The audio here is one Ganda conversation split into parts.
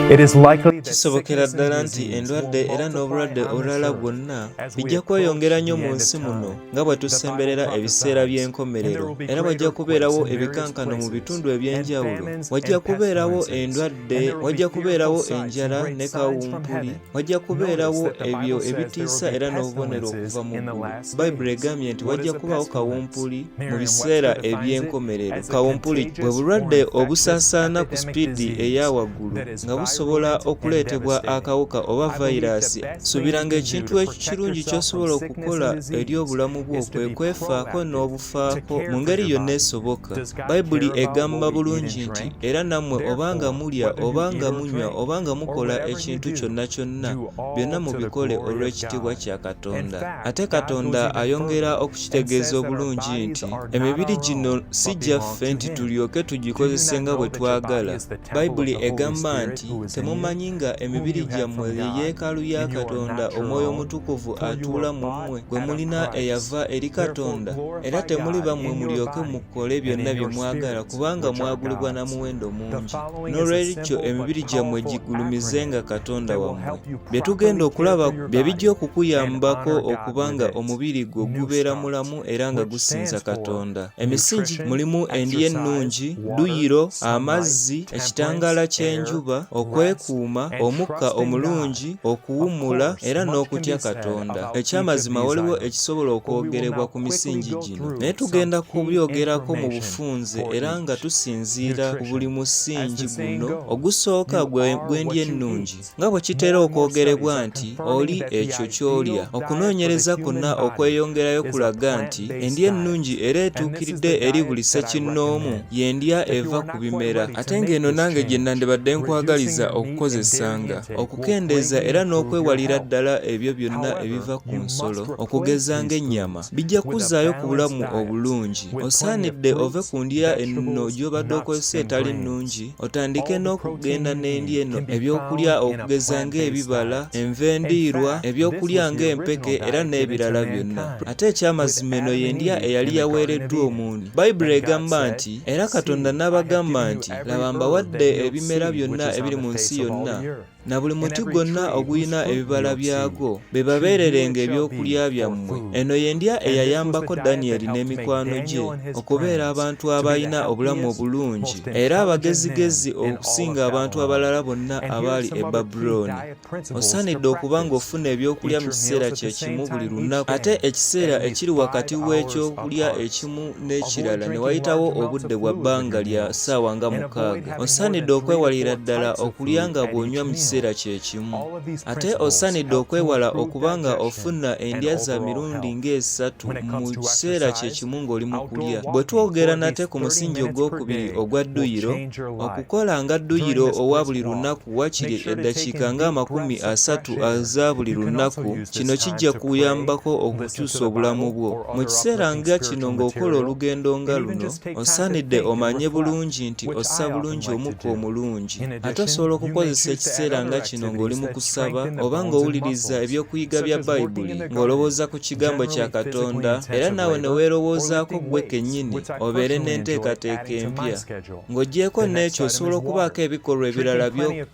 Kisobokera ddala nti endwadde era n'obulwadde obulala bwonna bijja kweyongera nnyo mu nsi muno nga bwe tusemberera ebiseera by'enkomerero, era wajja kubeerawo ebikankano mu bitundu eby'enjawulo, wajja kubeerawo endwadde, wajja kubeerawo enjala ne kawumpuli, wajja kubeerawo ebyo ebitiisa era n'obubonero okuva mu ggulu. Bayibuli egambye nti wajja kubaawo kawumpuli mu biseera eby'enkomerero. Kawumpuli bwe bulwadde obusaasaana ku sipiidi eya waggulu nga busobola okuleetebwa akawuka oba vayiraasi. Suubira ng'ekintu ekirungi ky'osobola okukola eri obulamu bwo kwe kwefaako n'obufaako mu ngeri yonna esoboka. Bayibuli egamba bulungi nti, Era nammwe oba nga mulya oba nga munywa oba nga mukola ekintu kyonna kyonna, byonna mubikole olw'ekitiibwa kya Katonda. Ate Katonda ayongera okukitegeeza obulungi nti, Emibiri gino si gyaffe nti tulyoke tugikozese nga bwe twagala. Bayibuli egamba nti, Temumanyi nga emibiri gyammwe ye yeekaalu ya Katonda Omwoyo Omutukuvu atuula mu mmwe, gwe mulina eyava eri Katonda? Era temuli bammwe mulyoke mukole byonna bye mwagala, kubanga mwagulibwa na muwendo mungi. N'olwekyo emibiri gyammwe gigulumizenga Katonda wammwe. Bye tugenda okulaba bye bijja okukuyambako okuba nga omubiri gwo gubeera mulamu era nga gusinza Katonda. Emisingi mulimu endya ennungi, dduyiro, amazzi, ekitangaala ky'enjuba, okwekuuma, omukka omulungi, okuwummula era n'okutya Katonda. Eky'amazima waliwo ekisobola okwogerebwa ku misingi gino, naye tugenda kubyogerako mu bufunze era nga tusinziira ku buli musingi guno. Ogusooka gw'endya ennungi. Nga bwe kitera okwogerebwa nti oli ekyo ky'olya, okunoonyereza kwonna okweyongerayo kulaga nti endya ennungi era etuukiridde eri buli ssekinnoomu y'endya eva ku bimera, ate ng'eno nange gye nandibadde nkwagaliza okukozesanga, okukendeeza era n'okwewalira ddala ebyo byonna ebiva ku nsolo, okugeza ng'ennyama, bijja kukuzzaayo ku bulamu obulungi. Osaanidde ove ku ndya enno gy'obadde okozesa etali nnungi, otandike n'okugenda n'endya eno ebyokulya okugeza ng'ebibala, enva endiirwa, ebyokulya ng'empeke era n'ebirala byonna. Ate eky'amazima eno y'endya eyali yaweereddwa omuntu. Bayibuli egamba nti, Era Katonda n'abagamba nti, Laba mbawadde ebimera byonna ebiri mu nsi yonna, na buli muti gwonna ogulina ebibala byagwo, bibabeererenga ebyokulya byammwe. Eno ye ndya eyayambako Danyeri n'emikwano gye okubeera abantu abalina obulamu obulungi era abagezigezi okusinga abantu abalala bonna abaali e Babulooni. Osaanidde okuba ng'ofuna ebyokulya mu kiseera kye kimu buli lunaku ate ekiseera ekiri wakati w'ekyokulya ekimu n'ekirala ne wayitawo obudde bwa bbanga lya ssaawa nga mukaaga. Osaanidde okwewalira ddala okulya nga bw'onywa mu kiseera kye kimu. Ate osaanidde okwewala okuba nga ofuna endya za mirundi ng'esatu mu kiseera kye kimu ng'oli mu kulya. Bwe twogera nate ku musingi ogw'okubiri ogwa dduyiro, okukola nga dduyiro owa buli lunaku wakiri eddakiika ng'amakumi asatu eza buli lunaku, kino kijja kuyambako okukyusa obulamu bwo. Mu kiseera nga kino ng'okola olugendo nga luno, osaanidde omanye bulungi nti ossa bulungi omukka omulungi. Ate osobola okukozesa ekiseera nga kino ng'oli mu kusaba oba ng'owuliriza ebyokuyiga bya Bayibuli, ng'olowooza ku kigambo kya Katonda era naawe ne weerowoozaako ggwe kennyini obeere n'enteekateeka empya. Ng'oggyeeko n'ekyo osobola okubaako ebikolwa ebirala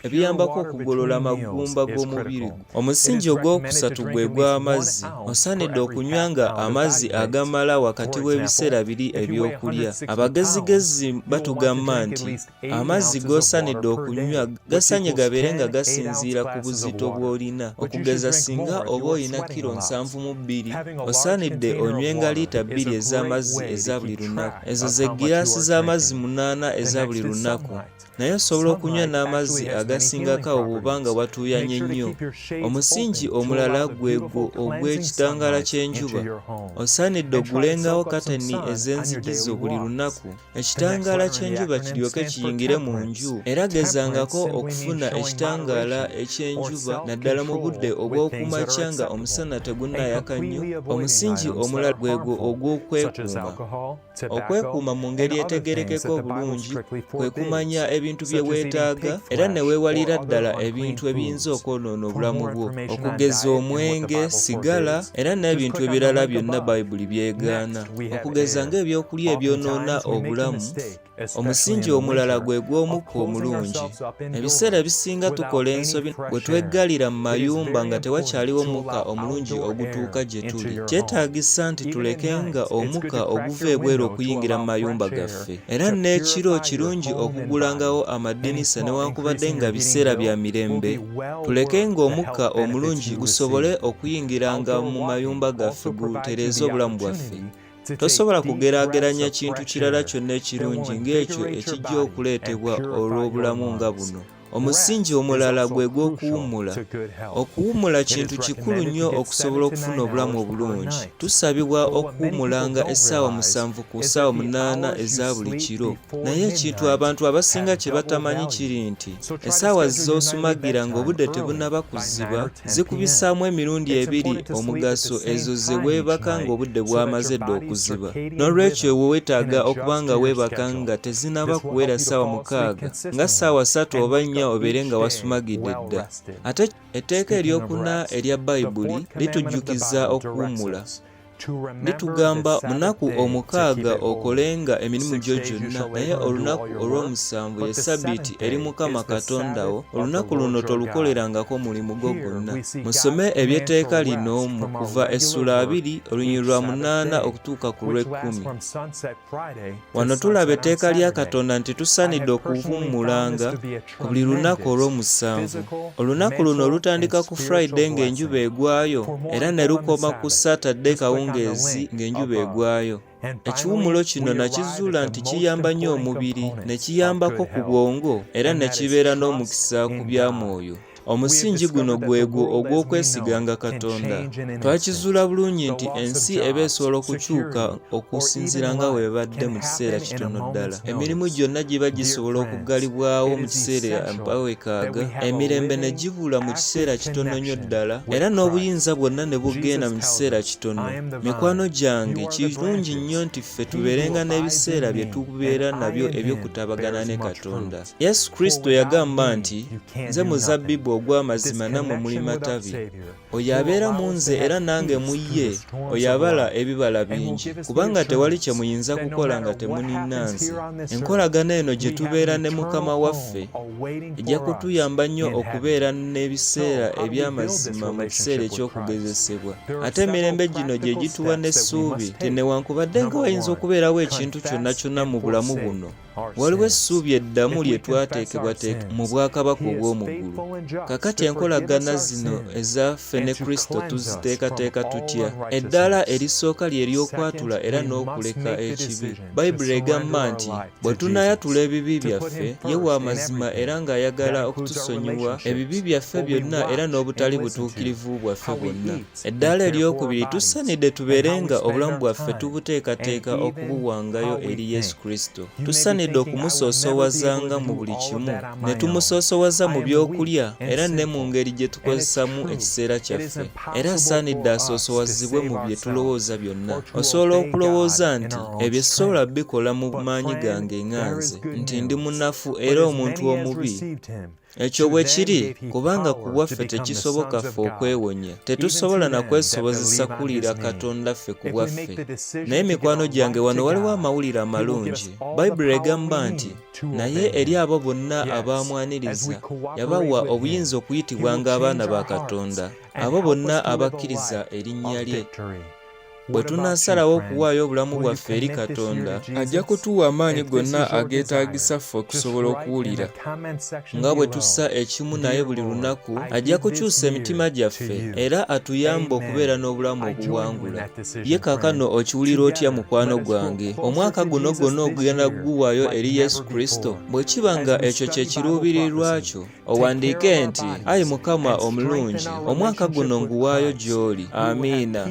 ebiyambako okugolola amagumba g'omubiri gwo. Omusingi ogwokusatu gwe gw'amazzi. Osaanidde okunywanga amazzi agamala wakati w'ebiseera biri eby'okulya. Abagezigezi batugamba nti amazzi g'osaanidde okunywa gasaanye gabeere nga gasinziira ku buzito bw'olina. Okugeza singa oba olina kkiro 72, osaanidde onywenga liita 2 ez'amazzi eza buli lunaku. Ezo ze ggiraasi z'amazzi munaana eza buli lunaku. Naye osobola okunywa n'amazzi agasingako awo bw'oba nga watuuyanye nnyo. Omusingi omulala gwe gwo ogw'ekitangaala ky'enjuba. Osaanidde oggulengawo kateni ez'enzigi zo buli lunaku, ekitangaala ky'enjuba kiryoke kiyingire mu nju. Era gezangako okufuna ekitangaala. ekitangaala eky'enjuba naddala mu budde obw'okumakya nga omusana tegunnayaka nnyo. Omusingi omulala gwegwo ogw'okwekuuma. Okwekuuma mu ngeri etegeerekeka obulungi kwe kumanya ebintu bye weetaaga era ne weewalira ddala ebintu ebiyinza okwonoona obulamu bwo, okugeza omwenge, sigala, era n'ebintu ebirala byonna Bayibuli by'egaana, okugeza ng'ebyokulya ebyonoona obulamu. Omusingi omulala gwe gw'omukka omulungi. Ebiseera ebisinga tukola ensobi bwe tweggalira mu mayumba nga tewakyaliwo mukka omulungi ogutuuka gye tuli. Kyetaagisa nti tulekenga omukka oguva ebweru okuyingira mu mayumba gaffe. Era n'ekiro kirungi okuggulangawo amadinisa newankubadde nga biseera bya mirembe, tulekenga omukka omulungi gusobole okuyingiranga mu mayumba gaffe gutereeze obulamu bwaffe. Tosobola kugeraageranya kintu kirala kyonna ekirungi ng'ekyo ekijja okuleetebwa olw'obulamu nga buno. Omusingi omulala gwe gw'okuwummula. Okuwummula kintu kikulu nnyo okusobola okufuna obulamu obulungi. Tusabibwa okuwummulanga essaawa 7 ku ssaawa 8 eza buli kiro. Naye ekintu abantu abasinga kye batamanyi kiri nti essaawa z'osumagira ng'obudde tebunnaba kuziba zikubisaamu emirundi ebiri omugaso ezo ze weebaka ng'obudde bwamaze dda okuziba. N'olwekyo weetaaga okuba nga weebaka nga tezinnaba kuwera ssaawa 6, nga ssaawa 3 oba 4 obeere nga wasumagidde dda. Ate etteeka eryokuna erya Bayibuli litujjukiza okuwummula. Litugamba, Munaku omukaaga okolenga emirimu gyo gyonna, naye olunaku olw'omusanvu ye Ssabbiiti eri Mukama Katonda wo, olunaku luno tolukolerangako mulimu gwo gwonna. Musome eby'etteeka lino mu Kuva essula 2 olunyiriri lwa 8 okutuuka ku lw'ekkumi. Wano tulaba etteeka lya Katonda nti tusaanidde okuwummulanga ku buli lunaku olw'omusanvu. Olunaku luno lutandika ku Friday ng'enjuba egwayo era ne lukoma ku Saturday kawungeezi ng'enjuba egwayo. Ekiwummulo kino nakizuula nti kiyamba nnyo omubiri, ne kiyambako ku bwongo era ne kibeera n'omukisa ku bya mwoyo. Omusingi guno gwegwo ogw'okwesiganga Katonda. Twakizuula bulungi nti ensi eba esobola okukyuka okusinziira nga bw'ebadde mu kiseera kitono ddala. Emirimu gyonna giba gisobola okuggalibwawo mu kiseera mpawekaaga, emirembe ne gibula mu kiseera kitono nnyo ddala, era n'obuyinza bwonna ne bugenda mu kiseera kitono. Mikwano gyange, kirungi nnyo nti ffe tubeerenga n'ebiseera bye tubeera nabyo eby'okutabagana ne Katonda. Yesu Kristo yagamba nti, Nze muzabbibu ogw'amazima nammwe muli matabi. Oyo abeera mu nze era nange mu ye, oyo abala ebibala bingi, kubanga tewali kye muyinza kukola nga temunina nze. Enkolagana eno gye tubeera ne Mukama waffe ejja kutuyamba nnyo okubeera n'ebiseera eby'amazima mu kiseera eky'okugezesebwa. Ate emirembe gino gye gituwa n'essuubi nti newankubadde nga wayinza okubeerawo ekintu kyonna kyonna mu bulamu buno, Waliwo essuubi eddamu lye twateekebwateekebwa mu bwakabaka obw'omu ggulu. Kaakati enkolagana zino eza ffe ne Kristo tuziteekateeka tutya? Eddaala erisooka lye ly'okwatula era n'okuleka ekibi. Bayibuli egamba nti bwe tunaayatula ebibi byaffe, ye wa mazima era ng'ayagala okutusonyiwa ebibi byaffe byonna era n'obutali butuukirivu bwaffe bwonna. Eddaala ery'okubiri, tusaanidde tubeere nga obulamu bwaffe tubuteekateeka okubuwangayo eri Yesu Kristo. Tusaanidde okumusoosowazanga mu buli kimu, ne tumusoosoowaza mu by'okulya era ne mu ngeri gye tukozesamu ekiseera kyaffe. Era asaanidde asoosowazibwe mu bye tulowooza byonna. Osobola okulowooza nti, Ebyo sisobola bikola mu maanyi gange nga nze, nti ndi munafu era omuntu omubi. Ekyo bwe kiri, kubanga ku bwaffe tekisoboka ffe okwewonya. Tetusobola na kwesobozesa kuwulira Katonda ffe ku bwaffe. Naye mikwano gyange, wano waliwo amawulire amalungi. Bayibuli egamba nti, Naye eri abo bonna abaamwaniriza, yabawa obuyinza okuyitibwanga abaana ba Katonda, abo bonna abakkiriza erinnya lye. Bwe tunaasalawo okuwaayo obulamu bwaffe eri Katonda, ajja kutuwa amaanyi gonna ageetaagisa ffe okusobola okuwulira. Nga bwe tussa ekimu naye buli lunaku, ajja kukyusa emitima gyaffe era atuyambe okubeera n'obulamu obuwangula. Ye kaakano okiwulira otya mukwano gwange? Omwaka guno gwonna ogenda kuguwaayo eri Yesu Kristo? Bwe kiba nga ekyo kye kiruubirirwa kyo, Owandiike nti, Ayi Mukama omulungi, omwaka guno nguwaayo gy'oli. Amiina.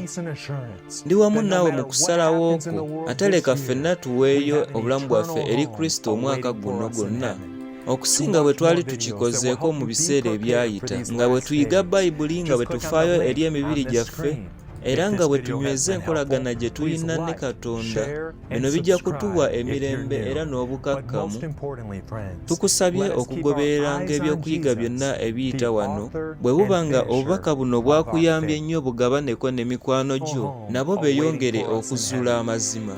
Ndi wamu naawe mu kusalawo kwo, ate leka ffenna tuweeyo obulamu bwaffe eri Kristo omwaka guno gwonna. Okusinga bwe twali tukikozeeko mu biseera ebyayita, nga bwe tuyiga Bayibuli, nga bwe tufaayo eri emibiri gyaffe, era nga bwe tunyweza enkolagana gye tulina ne Katonda, bino bijja kutuwa emirembe era n'obukakkamu. Tukusabye okugobereranga ebyokuyiga byonna ebiyita wano. Bwe buba nga obubaka buno bwakuyambye nnyo bugabaneko ne mikwano gyo nabo beeyongere okuzuula amazima.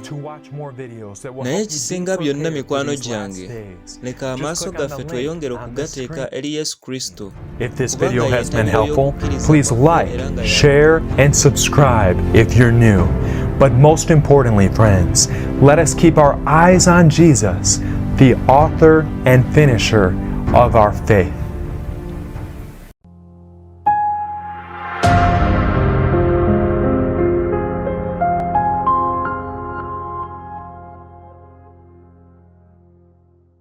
Naye ekisinga byonna mikwano gyange, leka amaaso gaffe tweyongere okugateeka eri Yesu Kristo. If this Kubanga video ye has been ntandikwa helpful, y'okukkiriza please kwaffe like, era nga ya share, and subscribe if you're new. But most importantly, friends, let us keep our eyes on Jesus, the author and finisher of our faith.